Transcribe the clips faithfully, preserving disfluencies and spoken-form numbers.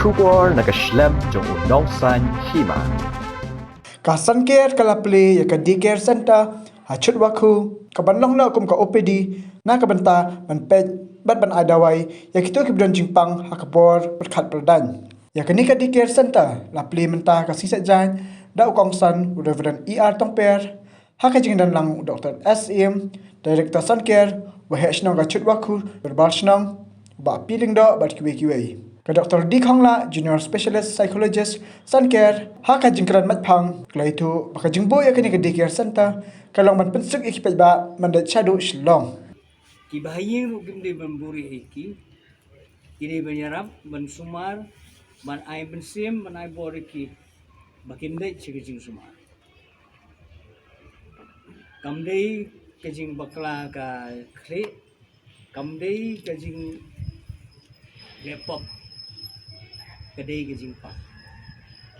Khubor na ka shlem jong u nongsan hima. Ka Sancare ka la plie ïa ka Daycare Center ha Chutwakhu, ka ban long noh kum ka O P D na ka bynta ban peit bad ban ai dawai ïa kito kiba don jingpang ha ka bor pyrkhat pyrdaiñ. Ïa kane ka Daycare Center la plie mynta ka sngi Saitjaiñ da u kongsan u Reverend E R Tongper, ha ka jingdon lang u Doctor S M, Director Sancare, Waheh Shnong ka Chutwakhu, Dorbar Shnong, Bah P Lyngdoh bad kiwei kiwei. Ka Doctor D Khongla, Junior Specialist Psychologist, Sancare, ha ka jingkren matphang, ka la ïathuh ba ka jingbuh ïa kane ka Daycare Center ka long ban pynsuk ïa ki paidbah ban leit shaduh Shillong. Kiba ha ïing ruh kim dei ban buhrieh ïa ki, ki dei ban ïarap, ban sumar, ban ai mynsiem, ban ai bor ïa ki ba kin leit sha ka jingsumar. Kam dei ka jingbakla ka khlieh, kam dei ka jingleh pop, ka dei ka jingpang.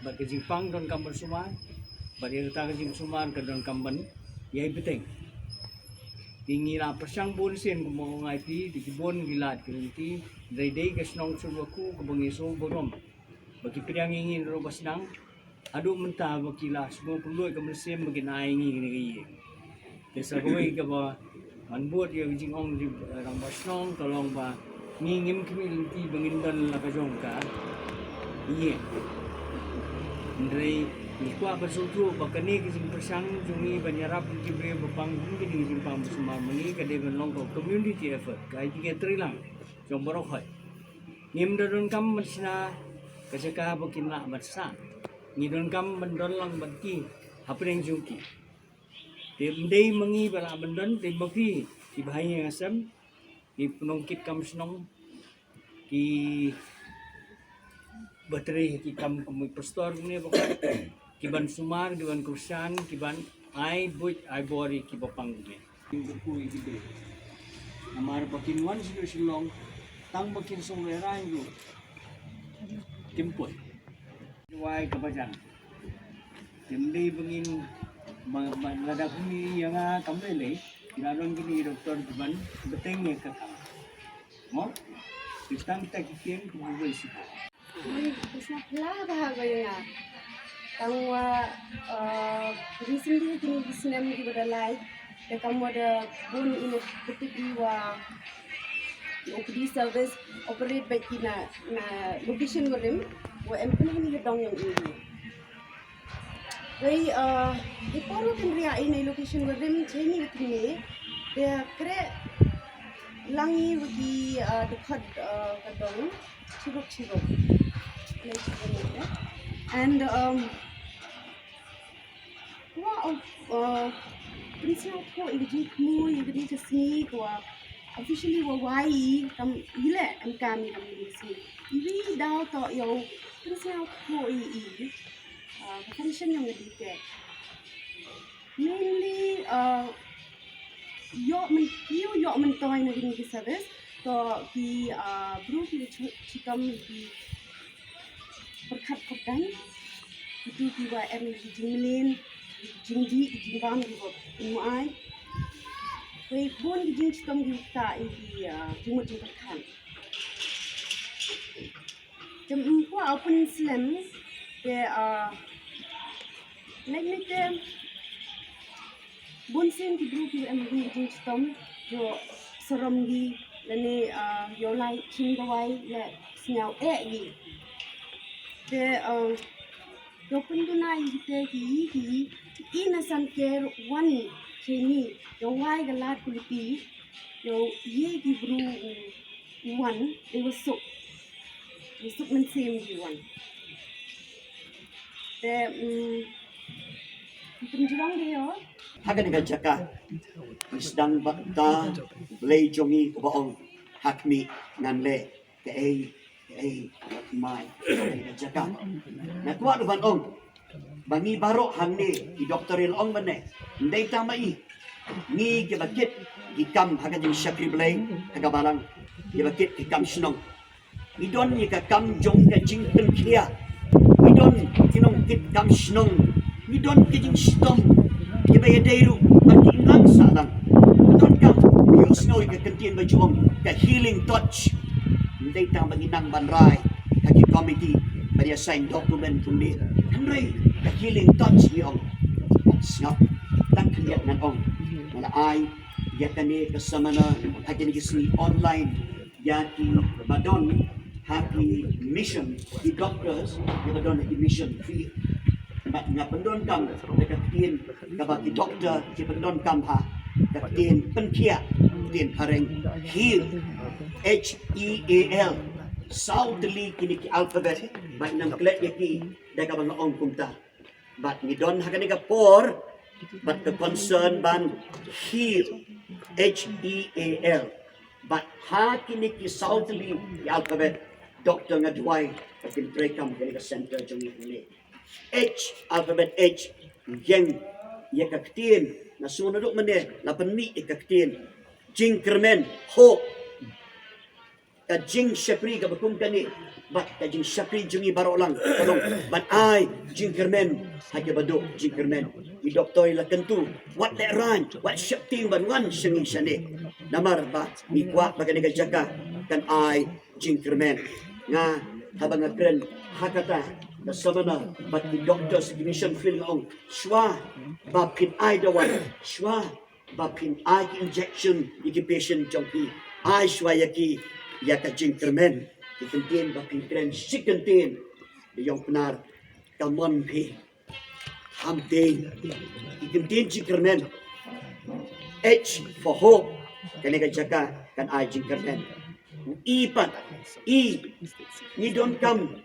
Bad ka jingpang donkam ban sumar, bad ïa kata ka jingsumar ka donkam ban ïai bteng. Te ngi la pyrshang bun sien kumba ong ai phi, te ki bun ki lad ki lynti, dei dei ka shnong Chutwakhu kaba ngi sngew burom ba ki pdiang ïa ngi ruh ba sdang, haduh mynta ba ki la sngewthuh lut ka mynsiem ba kin ai ngi kane ka ïing. Te sa kawei kaba ngan bud ïa ka jingong jong, eh, rangbah shnong ka long ba ngi ngim khmih lynti ba ngin don la ka jong ka ïing. Hynrei ngi kwah ban sngewthuh ba kane ka jingpyrshang jong ngi ban ïarap ïa ki briew ba pang kum kine ki jingpang ba sumar ma ngi ka dei ban long ka community effort, ka ai jingïatreilang jong baroh hoi. Ngim da donkam ban shna ka jaka ba kin lah ban sah. Ngi donkam ban don lang bad ki hapdeng jong ki. Te ym dei ma ngi ba lah ban don, te ma phi kiba ha ïing ha sem, ki nongkitkam shnong, ki ba trei ki kam kum u pastor kumne ba ki ban sumar, ki ban kyrshan, ki ban ai buit ai bor ïa kiba pang kumne. Ki ba poi ki dei. Namar ba kin wan sha Shillong tang ba kin song lehraiñ ruh kim poi. Wai kaba jan. Kim dei ba ngin ma, ma, lada kum ïa nga kam lei lei, ki la don kine ki doktor ki ban bteng ïa ka kam. Mo? Ki tang kita ki kem ki ba wei shuh. Ui, ka sngewbha bha ka ïa nga. Tang wa, uh, recently kine ki snem kiba da lai, te kam wa da bun ine betik i wa O P D service operate bad ki na, na location wa rim, wa em kine kine ki dong ïong i. Wei, uh, i por wa kin ria i na location wa rim, chai ni wa kin ne, te kre lang i wa ki, uh, dkhot, uh, ka dong. Chiruk, chiruk. Let's go, okay? And, um, wa, uh, pynsngewthuh ïa ka jingthmu ïa ka dei ka sngi ka wa officially wa wai i kam i leh em kam i kam i sngi. Iwi daw to ïa u pynsngewthuh ïa i, uh, ka function ïong ka dei te. Mainly, uh, ïoh myn-, ïoh, ïoh myntoi na kine ki service, to ki, uh, bru ki chi-, chitom ki pyrkhat pyrdan, kito ki wa em ki jingmlien, ki jingdih, ki jingbam, ki wa pynmai. Wei bun ki jingchitom ki wa kta ïa ki, uh, jingmut jingpyrkhat. Te ym kwah u pynslem te, ah, leit mih te bun sien ki briew ki em ki jingchitom, ïoh sarom ki lane, ah, ïoh lai chim dawai leh sngew eh ki. Te, ah, ïoh pynduna ïa kite ki, ki, ki na Sancare wan i, chini, ïoh wai ka lad quality, ïoh ïa ki briew u wan, dei wa suk. Dei wa suk mynsiem ki wan. Te, mm, pynjrong dei o. Ha kane ka jaka, ngi sdang bad uta u Blei jong ngi uba ong, ha khmih ngan leh kaei kaei, wat mai ha kane ka jaka. Nga kwah ruh ban ong ba ngi baroh hangne, ki doktor ïa la ong ban ne, ym dei tang ma i, ngi kiba kit ki kam ha ka jingshakri Blei ha ka balang, kiba kit ki kam shnong. Ngi don ïa ka kam jong ka jingpynkhia. Ngi don ki nongkit kam shnong. Ngi don ki jingshitom kiba ïadei ruh bad ki imlang sahlang. Ngi don kam, ïohsngew ïa ka kyntien ba ju ong ka healing touch. Ym dei tang ba ngi nang ban rai, ha ki committee ban ïa sign document kumne. Hynrei ka healing touch ngi ong. Sngap, tang khyndiat ngan ong. Nga la ai ïa kane ka seminar ha kine ki sngi online ïa kiba don ha ki mission, ki doctors kiba don ha ki mission field. Bad nga pyndonkam da ka ktien kaba ki doctor ki pyndonkam ha, ka ktien pynkhiah, ktien phareng heal, H E A L. Saw tylli kine ki alphabet bad nang klet ïa ki da kaba nga ong kumta. Bad ngi don ha kane ka por bad ka concern ban heal, H E A L. Bad ha kine ki saw tylli ki alphabet, doctor nga duwai ba kin treikam kane ka center jong ngi hangne. H, alphabet H, ïeng ïa ka ktien. Nga sngew naduh mynne la pynmih ïa ka ktien jingkyrmen, hope. Ka jingshakri kaba kum kane bad ka jingshakri jong ngi baroh lang ka long ban ai jingkyrmen ha kiba duh jingkyrmen. I doktor i la kyntu, wat lehraiñ, wat sheptieng ban wan sha ngi shane. Namar ba ngi kwah ba kane ka jaka kan ai jingkyrmen. Nga, haba nga kren ha kata ka seminar bad ki doktor sha ki mission field, nga ong, shuwa ba phin ai dawai, shuwa ba phin ai ki injection ïa ki patient jong phi, ai shuwa ïa ki ïa ka jingkyrmen. Ki kyntien ba phin kren shi kyntien, da ïong Pnar, ka mon phi. Hamteng, ki kyntien jingkyrmen. H for hope. Kane ka jaka kan ai jingkyrmen. E pat, E, ngi donkam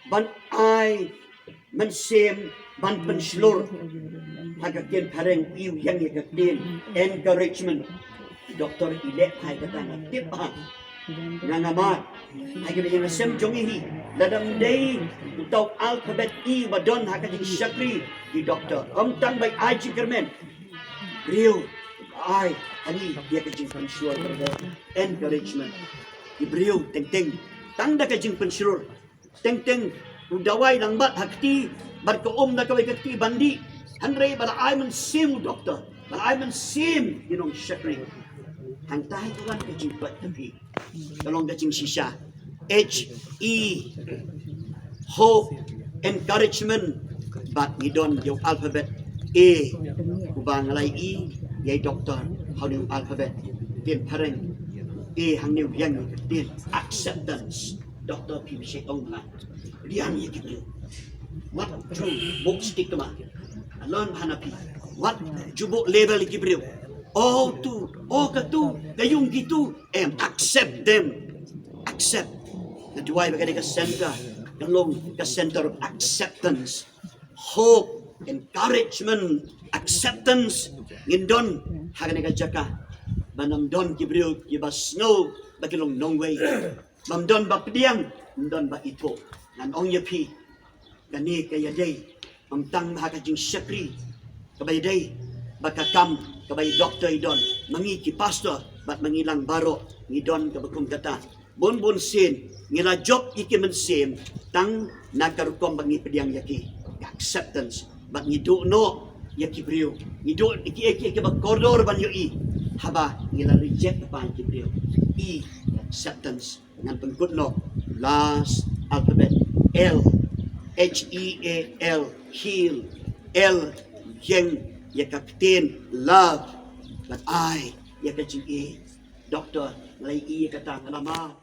ban ai mynsiem ban pynshlur. Ha ka ktien phareng, i u ïeng ïa ka ktien encouragement. Doktor i leh bha ïa kata, nga tip bha. Nga nga mad ha kaba ïeng ha sem jong i hi. Lada ym dei uta u alphabet E ba don ha ka jingshakri ki doktor, ym tang ba i ai jingkyrmen, briew ai ha ngi ïa ka jingpynshlur, encouragement. Ki briew teng teng tang da ka jingpynshlur. Teng teng u dawai lang bat ha kti, bad ka um da kawei ka kti ban dih. Hynrei ba la ai mynsiem u doktor, ba la ai mynsiem ki nongshakri, hangta hi ka wan ka jingpait ka phi. Ka long ka jingshisha. H, E, hope, encouragement. Bad ngi don ïa u alphabet A, uba nga la ïohi ïa i doktor ha une u alphabet. Ktien phareng A hangne u ïeng ïa ka ktien acceptance. Doktor, phi bishai ong nga, pdiang ïa ki briew. Wat ju buh stigma. Lon bha na phi. Wat ju buh label ïa ki briew. O tu, o katu, ka ïung kitu. Em, accept them. Accept. Nga duwai ba kane ka center kan long ka center of acceptance, hope, encouragement, acceptance. Ngin don ha kane ka jaka ban ym don ki briew kiba sngew ba ki long nongwei. Bym don ba pdiang, ym don ba ithuh. Ngan ong ïa phi, kane ka ïadei ym tang ha ka jingshakri kaba ïadei bad ka kam kaba i doktor i don. Ma ngi ki pastor bad ma ngi lang baroh ngi don kaba kum kata. Bun bun sien ngi la jop ïa ki mynsiem tang na ka rukom ba ngi pdiang ïa ki, ka acceptance. Bad ngi duh noh ïa ki briew, ngi duh ïa ki, ïa ki, ïa kiba kordor ban ïohi. Haba ngi la reject ba ïa ki briew. E, acceptance. Ngan pynkut noh last alphabet, L. H E A L, heal. L, ïeng ïa ka ktien love. Bad I ïa ka jingïeit. Doktor, nga la ïohi ïa kata, nga la mad.